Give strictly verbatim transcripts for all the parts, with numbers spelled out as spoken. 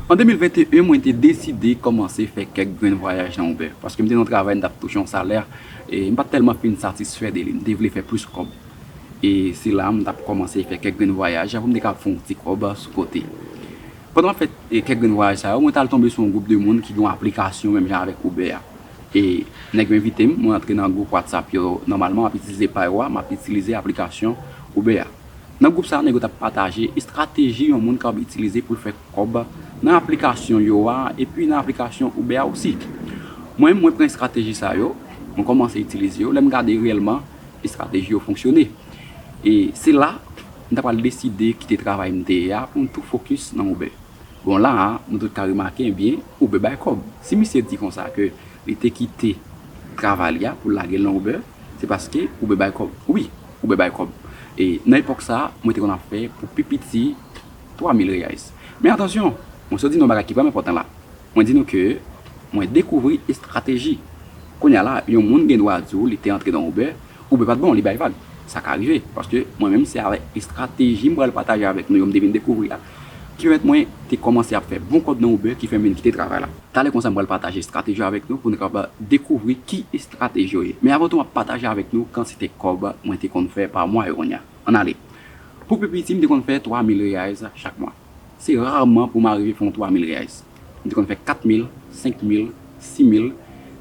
An de mil venteyen, mwen te deside kòmanse fè kèk grenn vwayaj nan Uber, paske m te nan yon travay, m t ap touche yon salè, e m pa t tèlman fin satisfè de li, m te vle fè plis kòb. E se la m t ap kòmanse fè kèk grenn vwayaj pou m te ka fè yon ti kòb sou kote. Pandan m ap fè, e, kèk grenn vwayaj sa yo, mwen t al tonbe sou yon gwoup de moun ki gen yon aplikasyon menm jan avèk Uber a. E nèg yo envite m, mwen antre nan gwoup WhatsApp yo. Nòmalman, m ap itilize pa yo a, m ap itilize aplikasyon Uber a. Nan gwoup sa a, nèg yo t ap pataje estrateji yon moun kab itilize pou l fè kòb nan aplikasyon yo a, epi nan aplikasyon Uber a osi. Mwen, mwen pran estrateji sa yo, mwen kòmanse itilize yo, lè m gade reyèlman, estrateji yo fonksyone. E se la, m ta pral deside kite travay m te ye a pou m tou fokis nan Uber. Bon, la a, nou tout ka remake, ebyen, Uber bay kòb. Si misye di konsa ke li te kite travay li a pou l lage l nan Uber, se paske Uber bay kòb. Wi, Uber bay kòb. E nan epòk sa a, mwen te konn ap fè pou pi piti twa mil reais. Men atansyon, mwen sot di nou yon bagay ki vrèman enpòtan la. Mwen di nou ke mwen dekouvri estrateji. Kounye a la, yon moun gen dwa di w li te antre nan Uber, Uber pa t bon, li bay vag. Sa ka rive, paske mwen menm se avèk estrateji m pral pataje avèk nou yo m te vin dekouvri a, ki pèmèt mwen te kòmanse ap fè bon kòb nan Uber, ki fè m vin kite travay la. Talè konsa m pral pataje estrateji avèk nou pou nou kapab dekouvri ki estrateji yo ye. Men avan tou, m ap pataje avèk nou kantite kòb mwen te konn fè pa mwa yo kounye a. Ann ale. Pou pi piti, m te konn fè twa mil reais chak mwa. Se raman pou m arive fè yon twa mil reais. M te konn fè kat mil, senk mil, sis mil.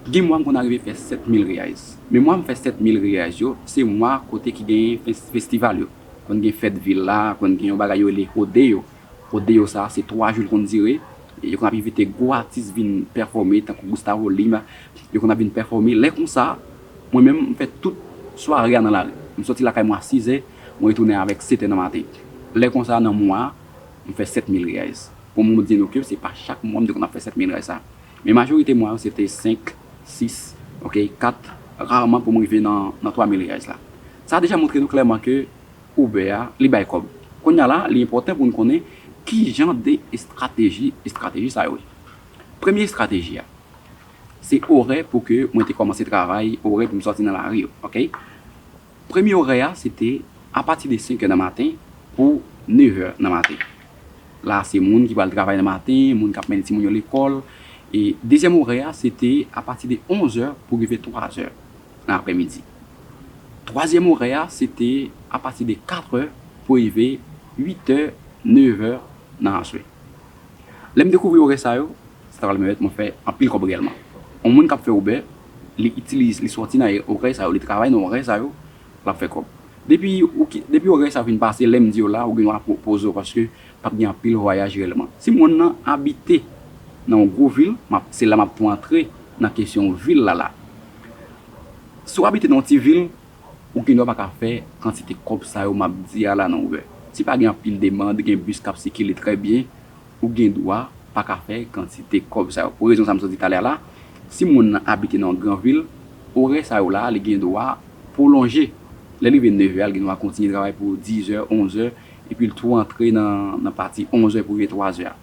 Gen mwa m konn arive fè sèt mil reais. Men mwa m fè sèt mil reais yo, se mwa kote ki genyen fes-, festival yo. Konn gen fèt vil la, konn gen yon bagay yo rele rodeo. Rodeo sa, se twa jou l konn dire. Yo konn ap envite gwo atis vin pèfòme, tankou Gustavo Lima. Yo konn ap vin pèfòme. Lè konsa, mwen menm, m fè tout sware a nan lari. M soti lakay mwen a sizè, mwen retounen avèk setè nan maten. Lè konsa, nan mwa a, m fè sèt mil reais. Pou m di nou ke se pa chak mwa m te konn ap fè sèt mil reais sa. Men majorite mwa yo, se te senk, sis, oke, kat, raman pou m rive nan, nan twa mil reais la. Sa deja montre nou klèman ke Uber a, li bay kòb. Kounye a la, li enpòtan pou n konnen ki jan de estrateji, estrateji sa yo ye. Premye estrateji a, se orè pou ke mwen te kòmanse travay, orè pou m sòti nan lari yo, oke? Premye orè a, se te apati de senk è nan maten pou nèf è nan maten. La, se moun ki pral travay nan maten, moun k ap mennen timoun yo lekòl. E dezyèm orè a, se te apati de onz è pou rive twa è nan aprèmidi. Twazyèm orè a, se te apati de kat è pou rive uit è, nèf è nan aswè. Lè m dekouvri orè sa yo, sa ta pral pèmèt mwen fè anpil kòb reyèlman. Yon moun k ap fè Uber, li itilize, li sòti nan orè sa yo, li travay nan orè sa yo, l ap fè kòb. Depi ou ki, depi orè sa yo fin pase, lè m di yo la, ou gen dwa po-, poze w, paske p ap gen anpil vwayaj reyèlman. Si moun nan abite nan yon gwo vil, m ap, se la m ap tou antre nan kesyon vil la la. Si w abite nan yon ti vil, ou gen dwa pa ka fè kantite kòb sa yo m ap di a la nan Uber. Si pa gen anpil demann, gen bis k ap sikile trè byen, ou gen dwa pa ka fè kantite kòb sa yo. Pou rezon sa m sot di talè a la, si moun nan abite nan yon gran vil, orè sa yo la, li gen dwa pwolonje. Lè l rive nèf è a, li gen dwa kontinye travay pou diz è, onz è, epi l tou antre nan, nan pati onz è pou rive twa è a.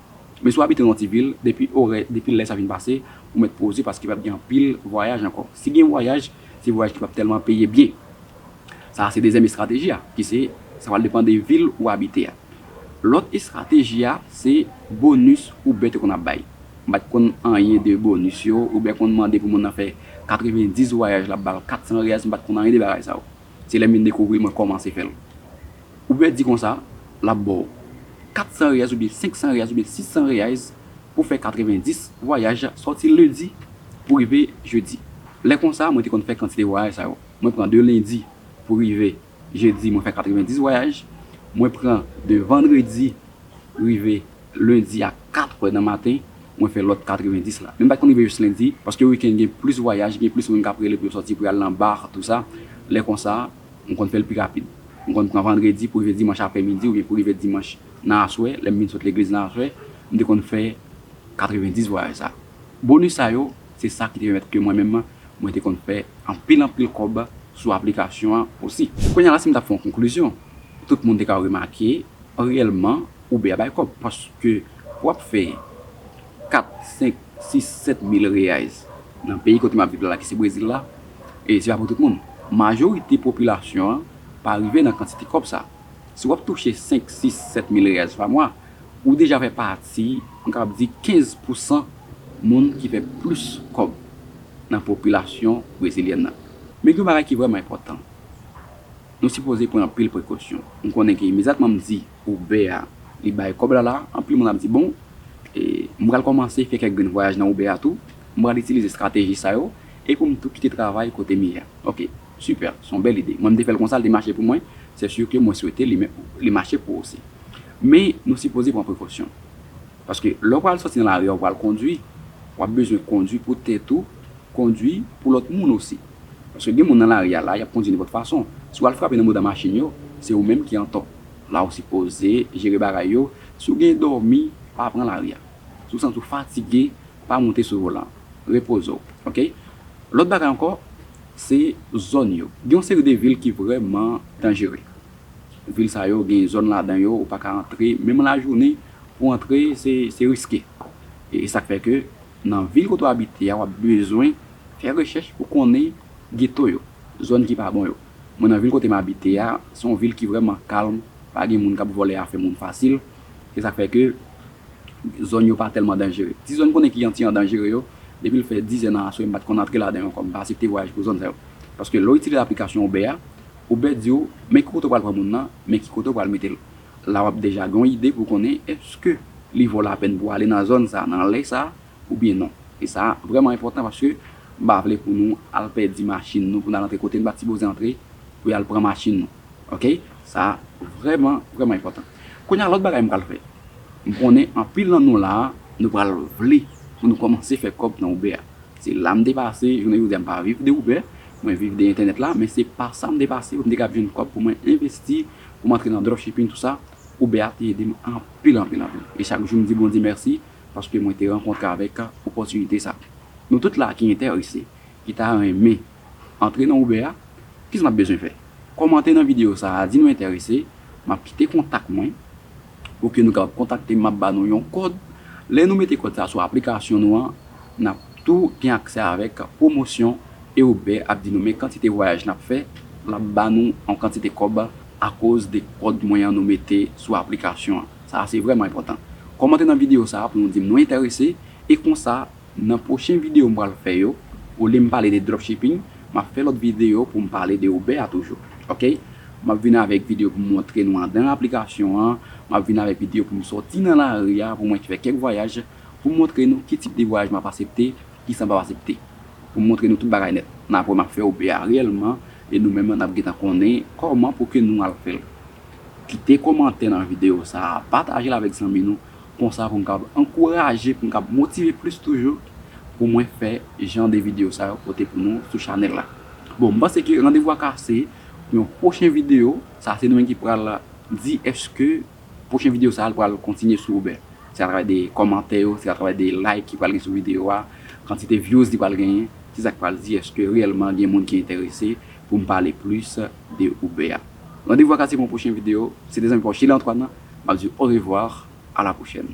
Men si w abite nan yon ti vil, depi orè, depi lè sa fin pase, ou mèt poze paske p ap gen anpil vwayaj ankò. Si gen vwayaj, se vwayaj ki p ap tèlman peye byen. Sa a se dezyèm estrateji a, ki se, sa pral depann de vil ou abite a. Lòt estrateji a, se bonis Uber te konn ap bay. M pa t konn anyen de bonis yo, Uber konn mande pou moun nan fè katrevenndis vwayaj, l ap ba l katsan reais, m pa t konn anyen de bagay sa yo. Se lè m vin dekouvri l, mwen kòmanse fè l. Uber di konsa, l ap ba w katsan reais oubyen senksan reais oubyen sisan reais pou fè katrevenndis vwayaj sòti lendi pou rive jedi. Lè konsa, mwen te konn fè kantite vwayaj sa yo. Mwen pran de lendi pou rive jedi, mwen fè katrevenndis vwayaj. Mwen pran de vandredi rive lendi a kat è nan maten, mwen fè lòt katrevenndis la. Men m pa t konn rive jis lendi, paske wikenn gen plis vwayaj, gen plis moun k ap rele pou yo sòti pou y al nan ba, tou sa. Lè konsa, m konn fè l pi rapid. M konn pran vandredi pou rive dimanch aprèmidi oubyen pou rive dimanch nan aswè, lè m vin sot legliz nan aswè, m te konn fè katrevenndis vwayaj sa. Bonis sa yo, se sa ki te pèmèt ke mwen menm, mwen te konn fè anpil, anpil kòb sou aplikasyon an osi. Kounye a la, si m t ap fè yon konklizyon, tout moun te ka remake, reyèlman, Uber a bay kòb, paske pou w ap fè kat, senk, sis, sèt mil reais nan peyi kote m ap viv la, ki se Brezil la, e se pa pou tout moun. Majorite popilasyon an pa rive nan kantite kòb sa. Si w ap touche senk, sis, sèt mil reais pa mwa, ou deja fè pati m kapab di kenz pousan moun ki fè plis kòb nan popilasyon brezilyèn nan. Men gen yon bagay ki vrèman enpòtan. Nou sipoze pran anpil prekosyon. M konnen ke imedyatman m di Uber a, li bay kòb la la, anpil moun ap di, "Bon, e, m pral kòmanse fè kèk grenn vwayaj nan Uber a tou, m pral itilize estrateji sa yo, e pou m tou kite travay kote m ye a." Ok, sipè, se yon bèl ide. Mwen, m te fè l konsa, l te mache pou mwen, se si ke mwen swete li, li mache pou ou osi. Men, nou sipoze pran prekosyon. Paske lè w pral sòti nan lari a, w pral kondui, w ap bezwen kondui pou tèt ou, kondui pou lòt moun osi. Paske gen moun nan lari a la, y ap kondui nenpòt fason. Si w al frape nan mouda machin yo, se ou menm ki antò. La ou sipoze jere bagay yo. Si w gen dòmi, pa pran lari a. Si w santi w fatige, pa monte sou volan. Repoze w, ok? Lòt bagay ankò, se zòn yo. Gen yon seri de vil ki vrèman danjere. Vil sa yo gen zòn ladan yo, ou pa ka antre, menm lajounen, pou antre, se, se riske. E, e sa k fè ke nan vil kote w abite a, w ap bezwen fè rechèch pou konnen geto yo, zòn ki pa bon yo. Mwen, nan vil kote m abite a, se yon vil ki vrèman kalm, pa gen moun k ap vòlè afè moun fasil. Se sa k fè ke zòn yo pa tèlman danjere. Ti zòn konnen ki an ti an danjere yo, depi l fè diz è nan aswè, m pa t konn antre ladan yo ankò, m pa aksepte vwayaj pou zòn sa yo. Paske lè w itilize aplikasyon Uber a, Uber di w, men ki kote w pral pran moun nan, men ki kote w pral mete l. La w ap deja gen yon ide pou konnen èske li vo lapèn pou ale nan zòn sa, nan lè sa, oubyen non. E sa vrèman enpòtan paske m pa vle pou nou al pèdi machin nou, pou n al antre kote n pa t sipoze antre, pou y al pran machin nou. Ok? Sa vrèman, vrèman enpòtan. Kounye a, lòt bagay m pral fè. M konnen anpil nan nou la a, nou pral vle pou nou kòmanse fè kòb nan Uber a. Se la m te pase, jounen jodi a m pa viv de Uber, mwen viv de entènèt la, men se pa sa m te pase pou m te kab jwenn kòb pou mwen envesti, pou m antre nan dropshipping, tou sa. Uber a te ede m anpil, anpil, anpil. E chak jou m di Bondye mèsi, paske mwen te rankontre avèk opòtinite sa. Nou tout la ki enterese, ki ta renmen antre nan Uber a, kisa n ap bezwen fè? Kòmante nan videyo sa a, di nou enterese, m ap kite kontak mwen, pou ke nou kapab kontakte m, m ap ba nou yon kòd. Lè nou mete kòd sa a sou aplikasyon nou an, n ap tou gen aksè avèk pwomosyon e Uber ap di nou men kantite vwayaj n ap fè, l ap ba nou yon kantite kòb akoz de kòd mwen an nou mete sou aplikasyon an. Sa a se vrèman enpòtan. Kòmante nan videyo sa a pou nou di m nou enterese, e konsa, nan pwochen videyo m pral fè yo, olye m pale de dropshipping, m ap fè lòt videyo pou m pale de Uber a toujou. Ok? M ap vin avèk videyo pou m montre nou anndan aplikasyon an, m ap vin avèk videyo pou m sòti nan lari a, pou mwen fè kèk vwayaj, pou m montre nou ki tip de vwayaj m ap aksepte, kisa m p ap aksepte. Pou m montre nou tout bagay nèt. N apre m ap fè Uber a reyèlman, e nou menm n ap gentan konnen kòman pou ke nou al fè l. Kite kòmantè nan videyo sa a, pataje l avèk zanmi nou, konsa pou m kab ankouraje, pou m kab motive plis toujou, pou mwen fè jan de videyo sa yo pote pou nou sou chanèl la. Bon, m panse ke randevou a kase pou yon pwochen videyo. Sa se nou menm ki pral di èske pwochen videyo sa a pral kontinye sou Uber. Se atravè de kòmantè yo, se atravè de like ki pral gen sou videyo a, kantite views li pral genyen, se sa k pral di èske reyèlman gen moun ki enterese pou m pale plis de Uber a. Randevou a kase pou yon pwochen videyo. Se te zanmi pa w Chilly Antoine, m ap di w orevwa, a la pwochèn.